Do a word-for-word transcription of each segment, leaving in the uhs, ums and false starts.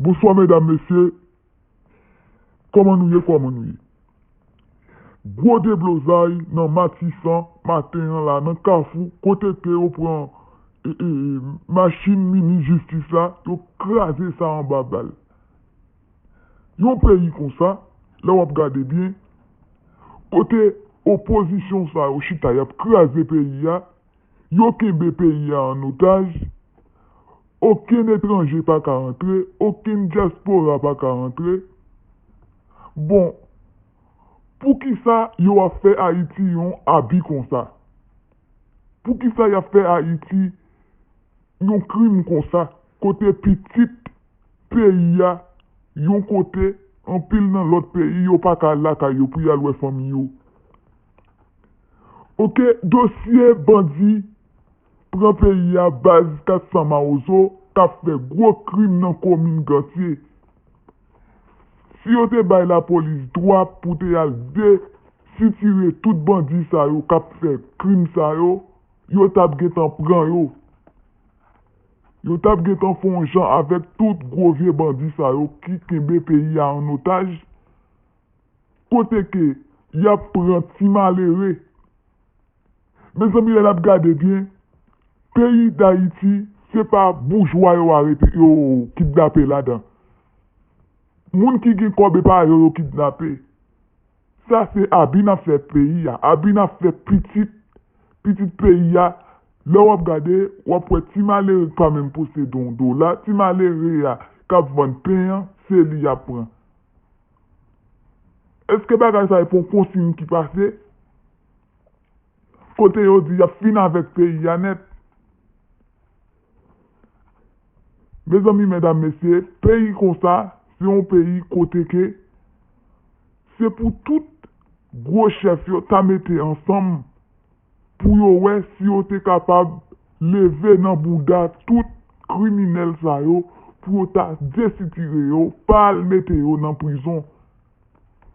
Bonswa medam, mesye. Kòman nou ye, kòman nou ye? Gwo deblozay nan Matisan maten an la, nan Kafou, kote ke yo pran e, e, e, machin minis jistis la, yo kraze sa anba bal. Yon peyi konsa, lè w ap gade byen, kote opozisyon sa yo chita, y ap kraze peyi a, yo kenbe peyi a an otaj, okenn etranje pa ka antre, okenn dyaspora pa ka antre. Bon, poukisa yo ap fè Ayiti yon abi konsa? Poukisa y ap fè Ayiti yon krim konsa, kote pitit peyi a, yon kote, anpil nan lòt peyi, yo pa ka al lakay yo pou y al wè fanmi yo? Oke, dosye bandi pran peyi a, baz kat san Mawozo k ap fè gwo krim nan komin Gantye. Si yo te bay lapolis dwa pou te al desitire tout bandi sa yo k ap fè krim sa yo, yo t ap gentan pran yo. Yo t ap gentan fè yon jan avèk tout gwo vye bandi sa yo ki kenbe peyi a an otaj, kote ke y ap pran ti malere. Mezanmi, lè n ap gade byen, peyi Dayiti, se pa boujwa yo arete, yo kidnape ladan. Moun ki gen kòb, e pa yo yo kidnape. Sa se abi n ap fè peyi a, abi n ap fè pitit, pitit peyi a. Lè w ap gade, w ap wè ti malere k pa menm posede yon dola, ti malere a k ap vann pen an, se li y ap pran. Èske bagay sa e pa yon konsiy ki pase? Kote yo di y ap fin avèk peyi a nèt. Mezanmi, medam, mesye, peyi konsa, se yon peyi kote ke se pou tout gwo chèf yo ta mete ansanm pou yo wè si yo te kapab leve nan bouda tout kriminèl sa yo pou yo ta desitire yo, pa al mete yo nan prizon.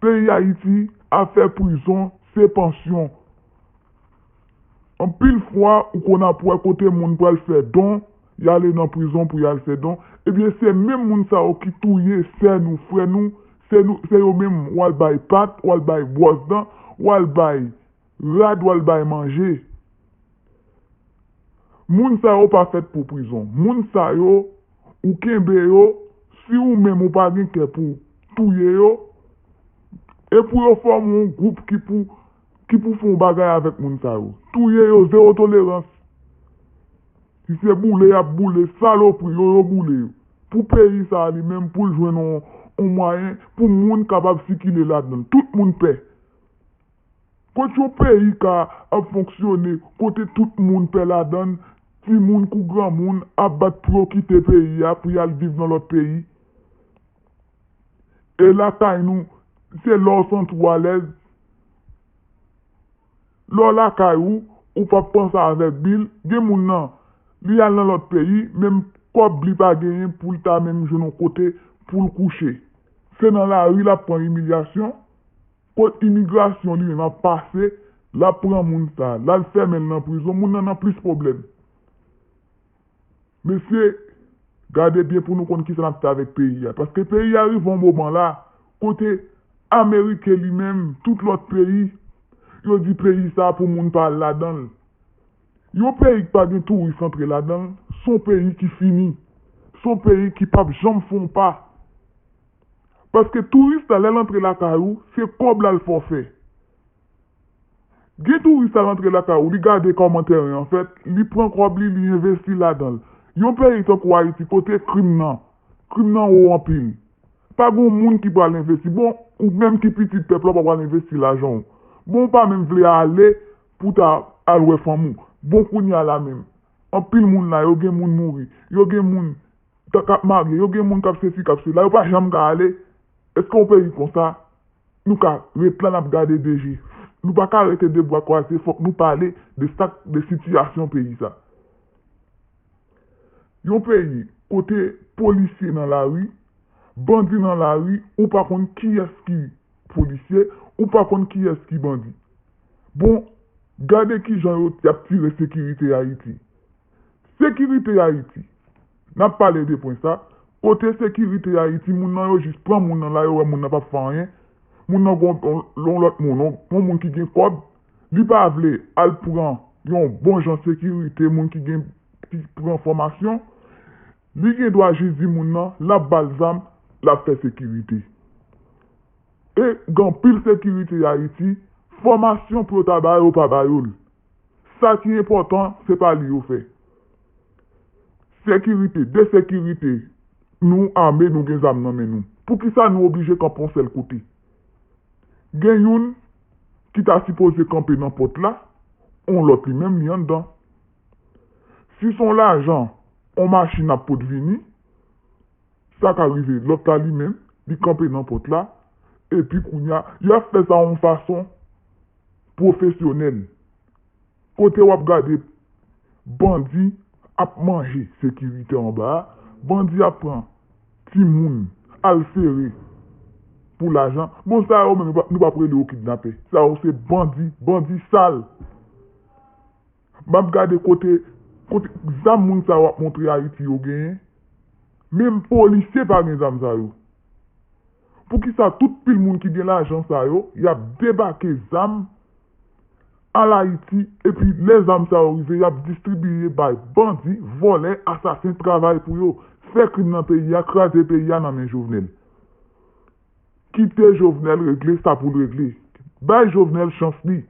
Peyi Ayiti, afè prizon, se pansyon. Anpil fwa, ou konn ap wè kote moun pral fè don, y ale nan prizon pou y al fè don. Ebyen, se menm moun sa yo ki touye sè nou, frè nou, se nou, se yo menm w al bay pat, w al bay bwòs dan, w al bay rad, w al bay manje. Moun sa yo pa fèt pou prizon. Moun sa yo, ou kenbe yo, si ou menm ou pa gen kè pou touye yo, e pou yo fòme yon gwoup ki pou, ki pou fè yon bagay avèk moun sa yo. Touye yo, zewo tolerans. Si se boule y ap boule, salopri yo, yo boule yo. Pou peyi sa a li menm, pou l jwenn yon, yon mwayen, pou moun kapab sikile ladan l. Tout moun pè. Kot yon peyi ka ap fonksyone, kote tout moun pè ladan l, timoun kou granmoun ap bat pou yo kite peyi a, pou y al viv nan lòt peyi? E lakay nou, se lè w santi w alèz. Lè w lakay ou, ou p ap panse avèk bil. Gen moun nan, li al nan lòt peyi, menm kòb li pa genyen pou l ta menm jwenn yon kote pou l kouche. Se nan lari l ap pran imilyasyon. Kot imigrasyon li menm ap pase, l ap pran moun sa, l al fèmen l nan prizon, moun nan nan plis pwoblèm. Mesye, gade byen pou nou konn kisa n ap fè avèk peyi a. Paske peyi a rive yon moman la, kote Ameriken li menm, tout lòt peyi, yo di peyi sa pou moun pa al ladan l. Yon peyi k pa gen touris antre ladan l, se yon peyi ki fini. Se yon peyi ki p ap janm fè yon pa. Paske touris la, lè l antre lakay ou, se kòb la l fè w fè. Gen touris la, l antre lakay ou, li gade kòman teren an fèt, li pran kòb li, li envesti ladan l. Yon peyi tankou Ayiti, kote krim nan, krim nan wo anpil. Pa gen moun ki pral envesti. Bon, ou menm ki pitit pèp la, w pa pral envesti lajan w. Bon, ou pa menm vle ale pou ta al wè fanmi w. Bon, kounye a la menm, anpil moun la, yo gen moun mouri. Yo gen moun ta k ap marye, yo gen moun k ap sesi, k ap sela, yo pa janm ka ale. Èske yon peyi konsa, nou ka ret la n ap gade de je? Nou pa ka rete de bra kwaze, fòk nou pale de sa k, de sitiyasyon peyi sa. Yon peyi kote polisye nan lari, bandi nan lari, ou pa konn kiyès ki polisye, ou pa konn kiyès ki bandi. Bon, gade kijan yo t ap tire sekirite Ayiti. Sekirite Ayiti, n ap pale de pwen sa, Kote sekirite Ayiti, moun nan yo jis pran moun nan la, yo wè moun nan p ap fè anyen. Moun nan gon yon lòt moun, yon moun ki gen kòb, li pa vle al pran yon bon jan sekirite, moun ki gen ki pran fòmasyon, li gen dwa jis di moun nan l ap ba l zam, l ap fè sekirite. E gen anpil sekirite Ayiti, fòmasyon pou yo ta ba yo, yo pa ba yo l. Sa ki enpòtan, se pa li yo fè. Sekirite, de sekirite, nou ame, nou gen zam nan men nou. Poukisa nou oblije kanpe yon sèl kote? Gen youn ki ta sipoze kanpe nan pòt la, yon lòt li menm li anndan. Si se yon lajan, yon machin ap pot vini, sa ka rive lòt la li menm, li kanpe nan pòt la, epi kounye a, y ap fè sa yon fason pwofesyonèl. Kote w ap gade bandi ap manje sekirite anba a, bandi ap pran timoun al sere pou lajan. Bon, sa yo menm, nou p ap rele yo kidnapè. Sa yo se bandi, bandi sal. M ap gade kote, kote zam moun sa yo ap montre Ayiti yo genyen. Menm polisye pa gen zam sa yo. Poukisa tout pil moun ki gen lajan sa yo, y ap debake zam al Ayiti, epi lè zam sa yo rive, y ap distribiye bay bandi, vòlè, asasen, travay pou yo, fè krim nan peyi a, kraze peyi a nan men Jovenel. Kite Jovenel regle sa pou l regle. Bay Jovenel chans li.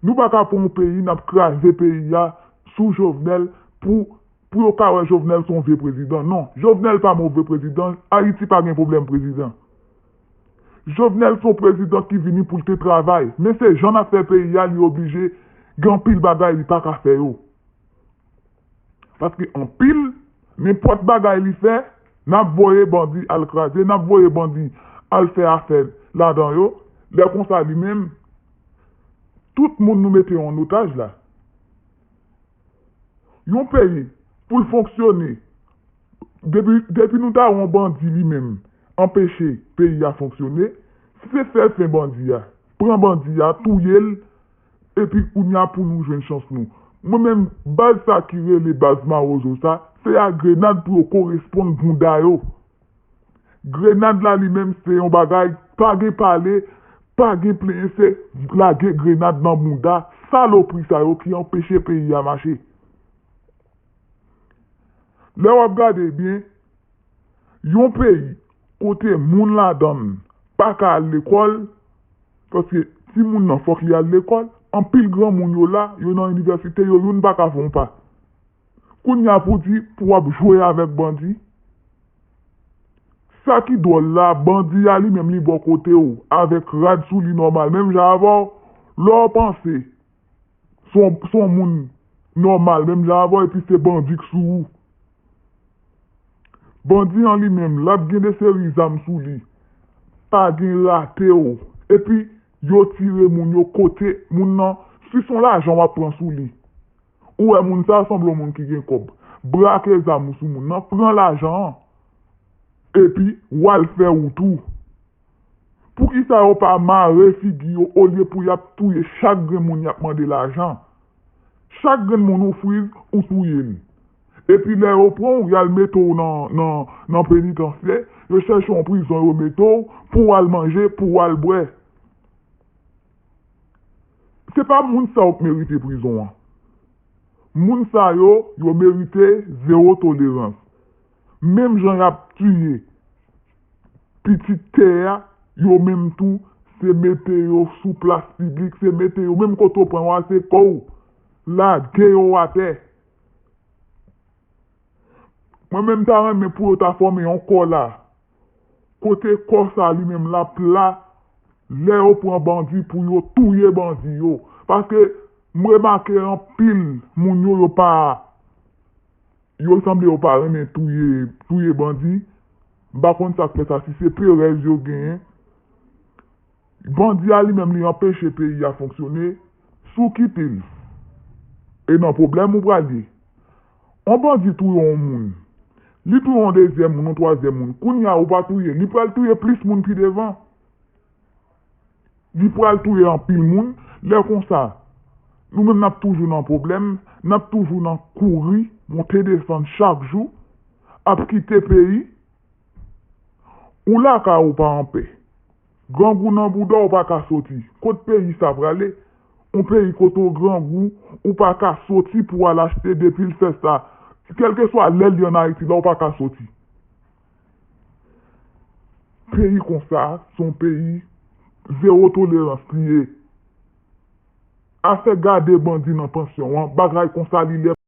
Nou pa ka pran yon peyi, n ap kraze peyi a sou Jovenel pou, pou yo ka wè Jovenel se yon vye prezidan. Non, Jovenel pa move prezidan, Ayiti pa gen pwoblèm prezidan. Jovenel se yon prezidan ki vini pou l te travay, men se jan n ap fè peyi a, li oblije gen anpil bagay li pa ka fè yo. Paske anpil, nenpòt bagay li fè, n ap voye bandi al kraze, n ap voye bandi al fè afè ladan yo. Lè konsa li menm, tout moun nou mete yo an otaj la. Yon peyi, pou l fonksyone, depi, depi nou ta wè yon bandi li menm anpeche peyi a fonksyone, si se sèl fen bandi a, pran bandi a, touye l, epi kounye a pou nou jwenn chans nou. Mwen menm, baz sa ki rele baz Mawozo sa, se a grenad pou yo koresponn bounda yo. Grenad la li menm se yon bagay, pa gen pale, pa gen plenyen, se lage grenad nan bounda salopri sa yo ki anpeche peyi a mache. Lè w ap gade byen, yon peyi kote moun ladan l pa ka al lekòl, paske timoun nan fòk li al lekòl, anpil granmoun yo la, yo nan inivèsite, yo youn pa ka fè yon pa. Kounye a pou di pou w ap jwe avèk bandi. Sa ki dwòl la, bandi a li menm li bò kote w, avèk rad sou li nòmal, menm jan avè w, lè w panse se yon, se yon moun nòmal, menm jan avè w, epi se bandi k sou ou. Bandi an li menm, l ap gen de seri zam sou li. Pa gen rate w. Epi, yo tire moun yo kote moun nan. Si se yon lajan w ap pran sou li. Ou wè moun sa a sanble yon moun ki gen kòb. Brake zam ou sou moun nan, pran lajan an. Epi, w al fè wout ou. Poukisa yo pa mare figi yo olye pou y ap touye chak grenn moun y ap mande lajan? Chak grenn moun ou friz, ou touye l. Epi lè yo pran w, y al mete w nan, nan, nan penitansye, yo chèche yon prizon, yo mete w pou w al manje, pou w al bwè. Se pa moun sa yo k merite prizon an. Moun sa yo, yo merite zewo tolerans. Menm jan y ap tiye pitit tè a, yo menm tou, se mete yo sou plas piblik, se mete yo menm kote w pran yo a, se kò w, lage yo atè. Mwen menm ta renmen pou yo ta fòme yon kò la, kote kò sa li menm l ap la, lè yo pran bandi pou yo touye bandi yo. Paske m remake anpil moun yo, yo pa, yo sanble yo pa renmen touye, touye bandi. M pa konn sa k fè sa, si se perèz yo genyen. Bandi a li menm li anpeche peyi a fonksyone, si w kite l, e nan pwoblèm ou pral ye. Yon bandi touye yon moun, li touye yon dezyèm moun, yon twazyèm moun, kounye a ou pa touye l, li pral touye plis moun pi devan. Li pral touye anpil moun, lè konsa, nou menm n ap toujou nan pwoblèm, n ap toujou nan kouri, monte desann chak jou, ap kite peyi, ou lakay ou pa anpè. Grangou nan bouda w pa ka soti. Kot peyi sa prale? Yon peyi kote w grangou, ou pa ka soti pou w al achte depi l fè sa. Kèlkeswa lè l ye ann Ayiti la, ou pa ka soti. Peyi konsa, se yon peyi zewo tolerans li ye. Afè gade bandi nan pansyon an, bagay konsa li lè